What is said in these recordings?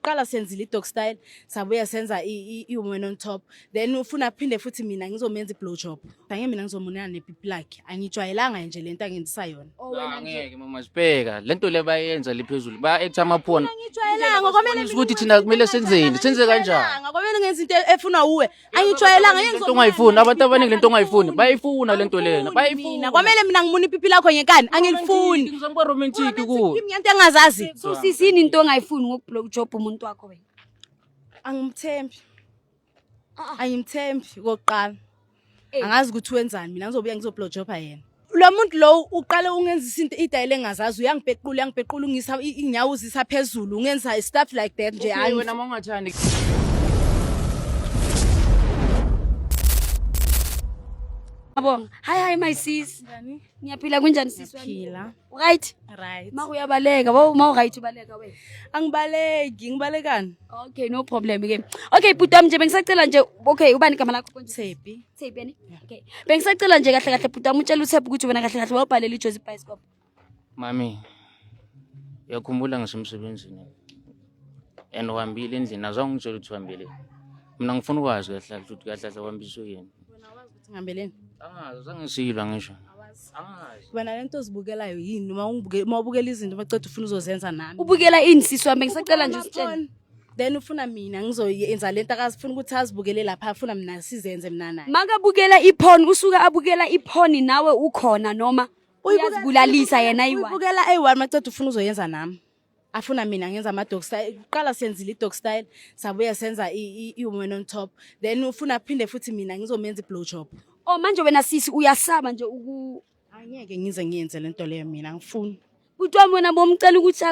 Kuqala senzile i-dog style, sabuya senza i-woman on top. Then ufuna aphinde futhi mina ngizomenza i-blow job. Angeke mina ngizomonela nepipi lakhe. Angijwayelanga nje lento angenzisa yona. Oh, wena nje. Angeke mama sibheka lento le bayenza liphezulu baya acta amaphona. Angijwayelanga kwamele mina Ukuthi thina kumele senzeni, senze kanjani? Kwamele ngenze into efunwa uwe. Angijwayelanga ngeke Lento ongayifuni, abantu abaningi lento ongayifuni, bayifuna lento lena, bayifuna. Kwamele mina ngimuna ipipi lakho ngenkani, angilifuni. Ngizokuba romantic kuwe. Kimi ngento engazazi. So sisi yini into ongayifuni ngokublow job umuntu wakho wena? Angimthembi. Angimthembi kokuqala. Eh. Angazi ukuthi wenzani mina ngizobuya ngizoblojoba yena. Lo muntu lo uqale ungenzisa into idayile engazazi uyangipequla uyangipequla ungisa inyawo uzisa phezulu ungenza stuff like that nje Okay, hayi. wena uma ungathandi Ngiyabonga. Hi hi my sis. Ngiyaphila kunjani sis wami? Phila. Right? Right. Ma uyabaleka, wo ma right ubaleka wena. Angibaleki, ngibalekani? Okay, no problem ke. Okay, bhuti wami nje bengisacela nje okay, ubani igama lakho konje? Tshepi. Tshepi ne? Okay. Bengisacela nje kahle kahle bhuti wami utshela uTshepi ukuthi wena kahle kahle wawubhalela iJozi Bioscope. Mami, uyakhumbula ngisemsebenzini and uhambile endlini azange ungitshele ukuthi uhambile. Mina ngifuna ukwazi kahle kahle ukuthi kahle kahle uhambiswe yini. Ngihambeleni? Angazi, azange silwa ngisho. Angazi. Wena lento ozibukelayo yini uma ungibuke uma ubukela izinto baceda ufuna uzozenza nami. Ubukela ini sisi wami bengisacela nje usitshele. Then ufuna mina ngizoyenza lento akazifuna ukuthi azibukele lapha afuna mina sizenze mina naye. Makabukela iphone usuka abukela iphone nawe ukhona noma uyazibulalisa yena ayi-one. Uyibukela eyi-one maceda ufuna uzoyenza nami. Afuna mina ngenza ama-dog style. Kuqala senzile i-dog style, sabuya senza i-woman on top. Then ufuna aphinde futhi mina ngizomenza i-blow job. Oh manje wena sisi uyasaba nje uku Angeke ngize ngiyenze lento leyo mina angifuni. Bhuti wami wena bomcela ukuthi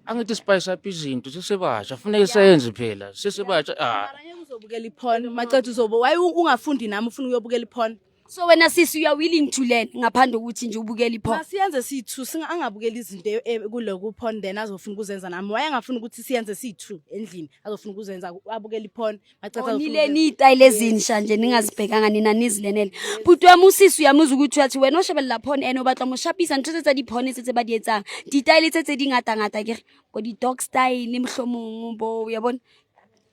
Angithi spice up izinto sesebasha, funeka senze phela. Sesebasha ah. Mara ngeke uzobukela iphone maceda uzobe why ungafundi nami ufuna uyobukela iphone. So wena sisi you are willing to learn ngaphandle kokuthi nje ubukele iphone. Masiyenze siyi-two angabukeli izinto kuloku phone then azofuna ukuzenza nami. Why angafuni ukuthi siyenze siyi-two endlini azofuna ukuzenza abukele iphone maceda azofuna Nile ukuzenza- niyitayile ezinsha nje ningazibhekanga nina nizilenele. Bhuti wami usisi uyamuzwa ukuthi uyathi wena o shebelela phone ene o batla mo shapisa ntho tse tsa di-phone tse tse ba di etsang. Ditaele tse tse di ngata-ngata ke re bo di-dog style mohlomong bo uyabona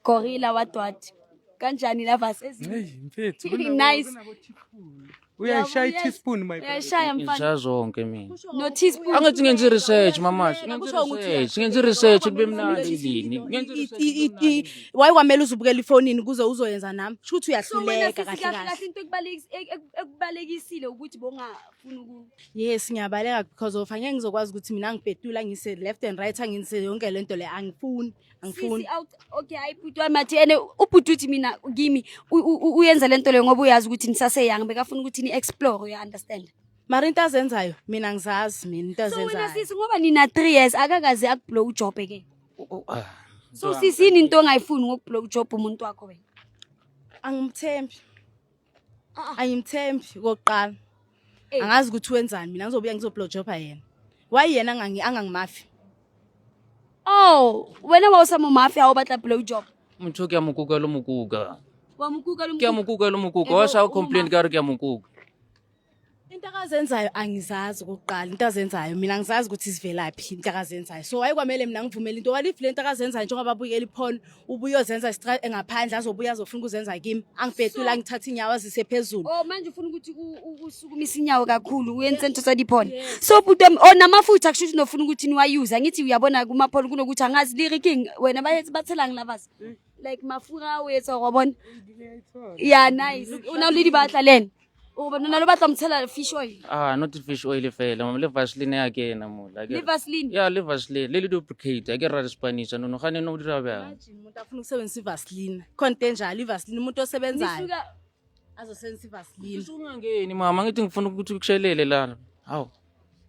gorilla what what. Kanjani lavas ezinye. Hey mfethu Nice. Uyayishaya i-teaspoon my brother. Uyayishaya mfana. Ngizwa zonke mina. No teaspoon. Angithi ngenza i-research mama. Ngenza Kusho ukuthi i-research, ngenza i-research kube mnandi endlini. Ngenza i-research kube mnandi. Why kwamele uzubukela ifonini kuze uzoyenza nami? Kusho ukuthi So wena uyahluleka sisi kahle kahle kahle. kahle into ekubalekisile ukuthi bongafuni uku Yes, ngiyabaleka because of angeke ngizokwazi ukuthi mina ngibhedula ngise left and right angise yonke lento le angifuni, angifuni. Sisi out okay hayi bhuti wami athi ene ubhuti uthi mina kimi uyenza lento leyo ngoba uyazi ukuthi nisase young bekafuna ukuthi ni explore you understand. Mara into azenzayo mina ngizazi mina into So wena azenzayo. sisi ngoba nina 3 years akakaze akublow job ke. Oh, ah. So sisi yini into ongayifuni ngokublow job umuntu wakho wena? Angimthembi. Angimthembi kokuqala. Eh. Angazi ukuthi wenzani mina ngizobuya ngizoblojoba yena. Why yena angangimafi? Oh, wena wa o sa mo mafia o batla blow job. Motho ke a mo kuka lo mo kuka. Wa mo kuka lo Ke a mo kuka lo mo kuka. Wa sa complain ka re ke a mo kuka. Into akazenzayo angizazi okokuqala into azenzayo mina ngizazi ukuthi sivelaphi into akazenzayo so waye kwamele mina ngivumele into what if le nto akazenzayo njengoba abukela iphone ubuye uyozenza ngaphandle azobuya azofuna ukuzenza kimi angibhedula angithathe inyawo azise phezulu. Oh manje ufuna ukuthi usukumise inyawo kakhulu uyenze into tsa diphone. So bhuti wami oh namafutha kusho ukuthi nofuna ukuthi niwayuse angithi uyabona kumaphone kunokuthi angazi liriking wena bayethi bathela ngilavas. Like mafura o etsa wa bona. Yeah nice. O na le di batla le ena. O bona na le batla motshela fish oil. Ah, not fish oil fela, mama le Vaseline ya kena mola. Le Vaseline. Ya le Vaseline, le le duplicate, a ke ra Spanish, no no gane no dira bjang. Imagine umuntu afuna ukusebenzisa iVaseline khona into enjalo iVaseline umuntu osebenzayo Nisuka azosebenzisa iVaseline. Ungangeni mama, ngithi ngifuna ukuthi kushelele lana. Hawu.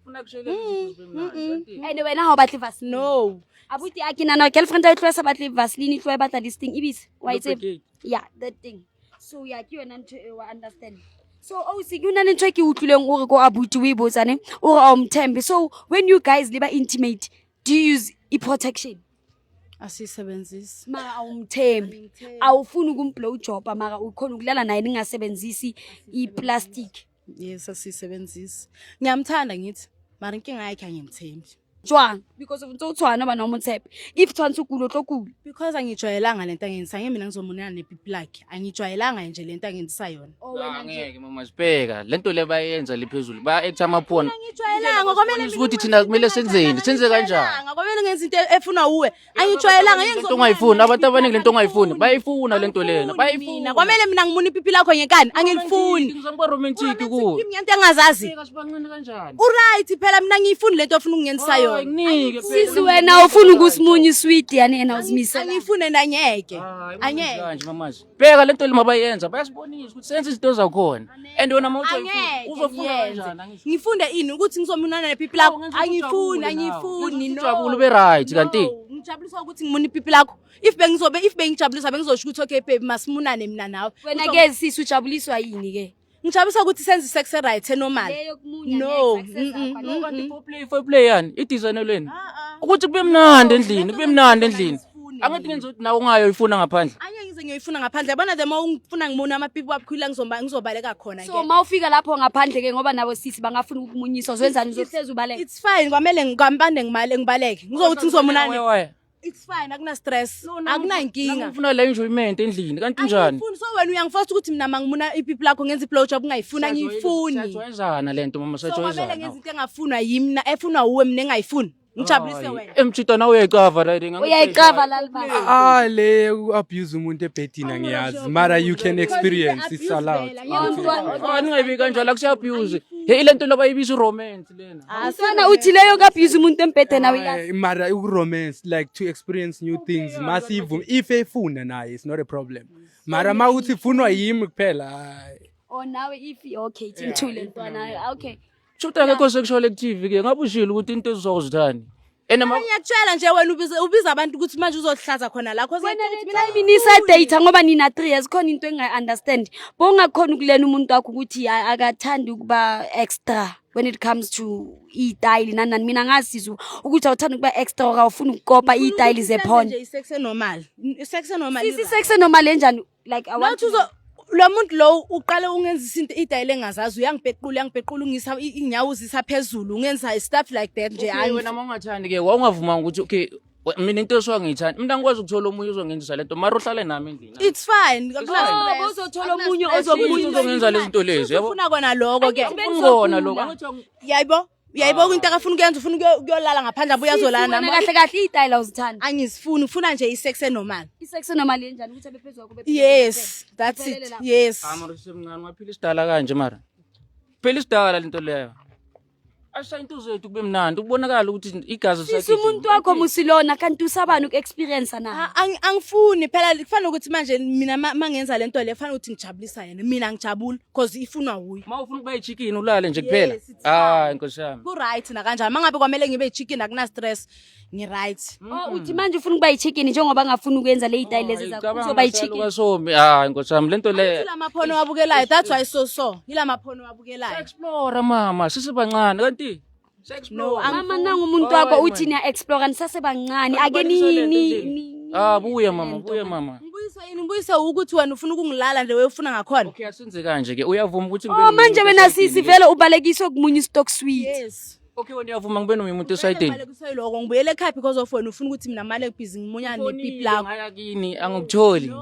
Funa kushelele izinto zibe mnandi. And wena ha o batle Vaseline. No. Abuti a ke nana girlfriend ya tloa sa batle Vaseline tloa e batla this thing ibis. Wa itse. Lubricate. Yeah, that thing. So yeah, ke yona ntho e wa understand. So o se ke una le ntho e ke utlwileng o re ko abuti o e botsane o re o mthembe. So when you guys liba intimate, do you use e protection? Asisebenzisi. Mara awumthembi. Awufuni ukumblow job mara ukhona ukulala naye ningasebenzisi i-plastic. Yes, asisebenzisi. Ngiyamthanda ngithi mara inkinga yakhe angimthembi. Jwang? Because of ntse o tshwana bana o mo tshepe. If tshwantse o kula o tlo kula. Because angijwayelanga lento angenzisa, ngeke mina ngizomonana nepipi lakhe. Angijwayelanga nje lento angenzisa yona. Oh, wena nje. Angeke mama, sibheka lento le bayenza liphezulu, ba-acta ama-porn. Angijwayelanga kwamele mina Ukuthi thina kumele senzeni, senze kanjani? Angijwayelanga, kwamele ngenze into efunwa uwe. Angijwayelanga, ngeke Lento ongayifuni, abantu abaningi lento ongayifuni bayayifuna lento lena, bayayifuna. Kwamele mina ngimune ipipi lakho ngenkani, angilifuni. Ngizokuba romantic kuwe. Kimi ngento engazazi. Bheka, sibancane kanjani? Uright phela, mina ngiyifuni lento ofuna ukungenisa yona. Hayi, nginike phela. Sisi wena ufuna ukusimunya iswidi yani yena uzimisela. Angiyifune nangeke. Hayi, Angeke. kanje mamazi. Bheka lento le mabayenza, bayasibonisa ukuthi senze izinto zakhona. And wena mawuthi Angeke uzofuna ngiyenze. kanjani? Angisho. Ngifunde ini ukuthi ngizomunana nepipi lakho? Ngenza ukuthi Angifuni, ujabule nawe. angifuni. Ngenza No. ukuthi ujabule ube right kanti. No, ngijabulisa ukuthi ngimune ipipi lakho. If bengizobe if bengijabulisa bengizosho ukuthi okay baby, masimunane mina nawe. Wena ke sisi ujabuliswa yini ke? Ngijabulisa ukuthi senze sex right enormal. Leyo kumunya. No. Next, akusezakho. Kanti foreplay, foreplay yani idesignelweni ukuthi kube mnandi endlini, kube mnandi endlini. Angifuni. Angithi ngenza ukuthi nawe ungayo ifuna ngaphandle. Angeke ngize ngiyoyifuna ngaphandle. Yabona, the more ungifuna ngimuna amapipi wakhula ngizobaleka khona So ke. mawufika lapho ngaphandle ke, ngoba nabo sisi bangafuna ukumunyiswa, uzokwenzani? Uzohlezi ubaleka? It's fine, kwamele ngikambande ngimale ngibaleke. Ngizokuthi ngizomunana. Waya. It's fine, akuna stress. Akunankinga. Ngifuna la enjoyment endlini kanti njani? Angifuni, so wena uyangiforce ukuthi mina mangimuna ipipi lakho ngenza i-blow job ungayifuni, angiyifuni. Siyajwayezana lento mama, So kwamele siyajwayezana. ngenza into engafunwa yimi, efunwa uwe, mina engayifuni. Ngijabulise wena. Emchita nawe uyayicava la. Uyayicava lalibala. Ah, le abuse umuntu ebhedini angiyazi, mara you can experience, it's allowed. Ah, ningayibi kanjalo, akusiya-abuse. Hey, ile nto labayibiza i-romance lena. Mntwana uthi leyo kabuse umuntu embhedeni nawe uyazi. Eh, mara ukuromance, like to experience new things, masivume if efuna naye, it's not a problem, mara ma uthi ifunwa yimi kuphela, hayi. Oh, nawe if okay, thimthule mntwana. Okay. Shuthi akekho sexual active ke, ngabe ushilo ukuthi into ezizokuzithani. And Ngiyakutshela nje, wena ubiza abantu ukuthi manje uzohlaza khona la cause Wena ngiyakutshela le ukuthi mina time nisa-date ngoba nina 3 years, khona into engayi-understand. Bowungakhona ukulena umuntu wakho ukuthi akathandi ukuba extra when it comes to iy'tayili nani nani. Mina ngasiza ukuthi awuthandi ukuba extra or awufuni ukukopa iy'tayili zeporn. Nje i-sex enormal. I-sex enormal. Sisi, sex enormal enjani? Like I want Not to uzo lo muntu lo uqale ungenzisa into idayile engazazi, uyangipequla, ungisa inyawo uzisa phezulu, ungenza stuff like that nje. Okay, Hayi. wena uma ungathandi ke, wawungavumanga ukuthi okay, mina into esuka ngiyithanda, mina ngikwazi ukuthola omunye uzongenzisa lento, mara uhlale nami endlini. It's fine. Oh, bozothola omunye ozomunye. Uzongenza lezi zinto lezi, yabo. Ufuna kona lokho ke. Ungona lokho, angithi Yayibo, uyayibo into akafuna ukuyenza, ufuna ukuyolala ngaphandle, abuye azolala Wena nami. kahle kahle iy'tayili awuzithandi. Angizifuni, ufuna nje i-sex enormal. I-sex enormal enjani? Ukuthi abe phezu kwakho, Yes, that's it. Kuphelele lapho. Yes. Ah, mara usemncane, ungaphila isidala kanje, mara phela isidala lento leyo, ashaye into zethu kube mnandi, kubonakala ukuthi igazi Sisi, lisagijima. umuntu wakho musilona, kanti usabani uku-experience naye? Ah, angifuni phela, kufana ukuthi manje mina mangenza lento le, kufanele ukuthi ngijabulisa yena, mina ngijabula cause ifunwa wuye. Ma ufuna ukuba yichicken ulale nje kuphela. Yes, it's Hayi, nkosi yami. Ku-right nakanjani, mangabe kwamele ngibe yi-chicken, akuna-stress, ngi-right. Oh, uthi manje ufuna ukuba yi-chicken njengoba angafuni ukuyenza le y'tayili lezi zakho, Cabanga uzoba amasalo yi-chicken. kaSomi. Hayi, nkosi yami, lento le. Ila maphono wabukelayo, that's why so so yila maphono wabukelayo. Explore mama, sisibancane kanti. No, Mama, nangu umuntu wakho uthi niya-explore nisasebancane, ake Ah, buya mama, buya mama. Ngibuyiswe yini? Ngibuyise ukuthi wena ufuna ukungilala nje, ufuna ngakhona. Okay, asenze kanje ke. Uyavuma ukuthi ngibe Oh, nomunye manje umuntu wena esayidini sisi ke? vele ubalekiswe kumunya i-stock sweet. Yes. Okay, wena uyavuma ngibe nomunye umuntu esayidini? Ngibalekiswe yiloko, ngibuyele ekhaya because of wena ufuna ukuthi mina mane busy ngimunya nepipi lakho. Ngaya kini angikutholi.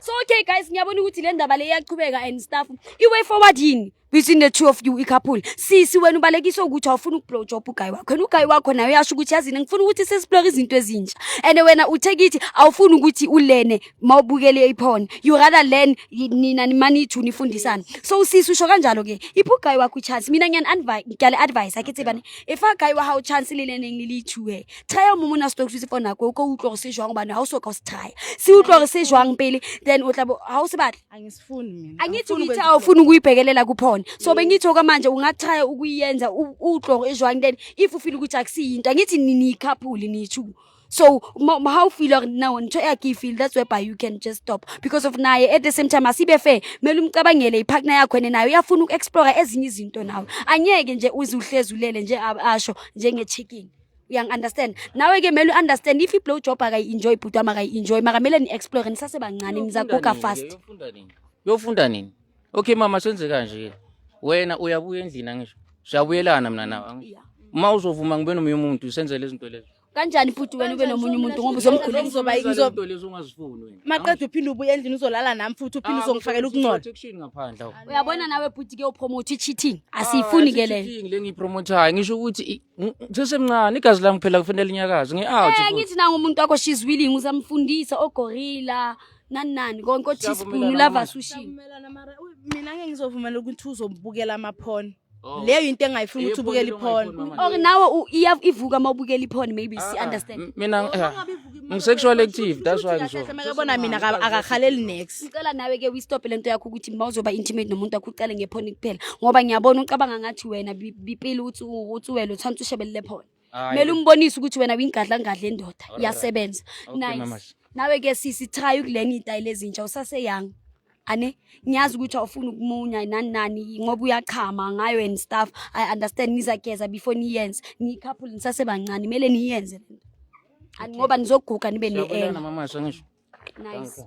So okay guys, ngiyabona ukuthi le ndaba le iyachubeka and stuff. I-way forward yini between the two of you, i-couple? Sisi, wena ubalekiswe ukuthi awufuni ukublow job uguy wakho, and uguy wakho naye uyasho ukuthi yazini ngifuna ukuthi sesplore izinto ezintsha, and wena uthe kithi awufuni ukuthi ulene mawubukele iporn, you rather learn nina nimani two nifundisane. So sisi usho kanjalo ke, iphi uguy wakho i-chance. Mina ngiyale advice ake tsebane if a guy wa hao chance le leneng le le two, he try o momona stock se for nako o ko utlwa gore se jwang, hobane ha o so ka o se try, se utlwa gore se jwang pele, then o tla bo ha o se batle. Angisifuni mina. Angithi Angifuni ngithi ukwenza. Awufuni ukuyibhekelela kuporn, so bengithi okwamanje ungatry ukuyenza, utlwe gore e jwang, then if ufeel ukuthi akusiyinto, angithi niyi-couple niyi-two, so how feel gore no ntho e ke feel, that's whereby you can just stop because of naye. At the same time, asibe fair, kumele umcabangele ipartner yakho, ene naye uyafuna uku-explore ezinye izinto nawe, angeke nje uze uhlezi ulele nje asho njenge-chicken. Uyangi-understand? Nawe-ke kumele u-understand if i-blow job akayi-enjoy, bhuti wami, akayi-enjoy, mara kumele ni-explore nisasebancane, nizaguga fast. Yofunda nini? Yofunda nini? Okay mama, senze kanje ke. Wena uyabuya endlini angisho. Siyabuyelana mina nawe angisho. Yeah. Uma uzovuma ngibe nomunye umuntu senze lezi zinto lezo. Kanjani futhi wena ube nomunye umuntu ngoba uzomkhulisa? Ngizoba Lezi ngizoba zinto lezo ungazifuni wena. maqeda uphinde ubuye endlini uzolala nami futhi uphinde uzongifakela ukungcola. Protection ngaphandle awu. Uyabona nawe bhuti ke upromote i-cheating. Asiyifuni ke leyo. Cheating le ngiyipromotayo ngisho ukuthi ngisesemncane igazi lami phela kufanele linyakaze ngi-out. Eh ngithi nanga umuntu wakho she's willing uzamfundisa ogorilla nani nani konke o-teaspoon Siyavumelana ulava manje. sushi. Siyavumelana mara mina ngeke ngizovumela ukuthi uzobukela amaphone. Oh. Leyo into engayifuni ukuthi Eh, ubukele iphone le iphone. ongayifuni, mama. Or nawe ivuka uma ubukela iphone maybe si understand. Mina ngi-sexual active, that's why ngisho. Makabona mina akahaleli next. Ngicela nawe ke uyistophe lento yakho ukuthi uma uzoba intimate nomuntu wakho ucale ngephone kuphela ngoba ngiyabona ucabanga ngathi wena bipili uthi uthi wena uthanda ushebelele phone. Hayi. Kumele umbonise ukuthi wena uyingadla ngadla endoda Alright. iyasebenza. Okay, Nice. mamas. Nawe ke sisi try ukulena iy'tayile ezintsha usase young. Ane ngiyazi ukuthi awufuni ukumunya nani nani ngoba uyachama ngayo and stuff. I understand nizageza before niyenze. Niyi-couple nisasebancane kumele niyenze lento. Ani ngoba nizoguga nibe Siyabonana ne-anger. mama sangisho. Nice.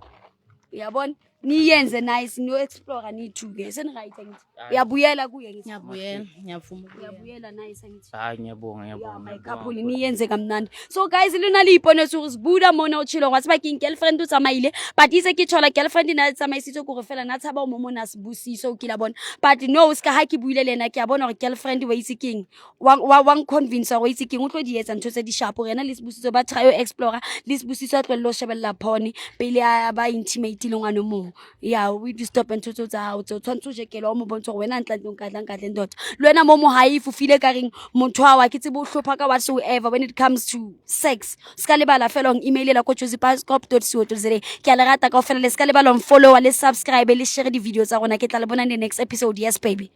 Uyabona? Niyenze nice niyo explore niyi-two ke. Seni-right angithi. Uyabuyela kuye ngithi. Ngiyabuyela, ngiyavuma. ukubuyela. Uyabuyela nice angithi. Hayi ngiyabonga ngiyabonga. Yeah, my ngiyabonga. couple niyenze kamnandi. So guys, lona le ipone se gore Buda mona o tshelo wa tseba keng girlfriend o tsamaile but itse ke thola girlfriend na tsamaisitse kore fela na tshaba o mo mona Sibusiso o kila bona but no ska ha ke buile le ena ke a bona gore girlfriend wa itse keng wa nconvince gore itse keng o tlo di etsa ntho tse di sharp gore ena le Sibusiso ba try o explore le Sibusiso a tlohelle ho shebella porn pele a ba intimate le ngwana o mongwe. Ya o di stop ntho tseo tsa hao tseo tshwanetse o jekelwa o mo bontshe gore wena ntla ntlong ka tlang ka tle ndoda le wena mo mo ha e fofile ka reng motho wa ke tsebe o hlopha ka whatsoever when it comes to sex. Se ka lebala fela ong emailela ko josepascop.co.za. Ke a le rata kaofela, le se ka lebala ong followa le subscribe le share di-video tsa rona. Ke tla le bona in the next episode. Yes baby.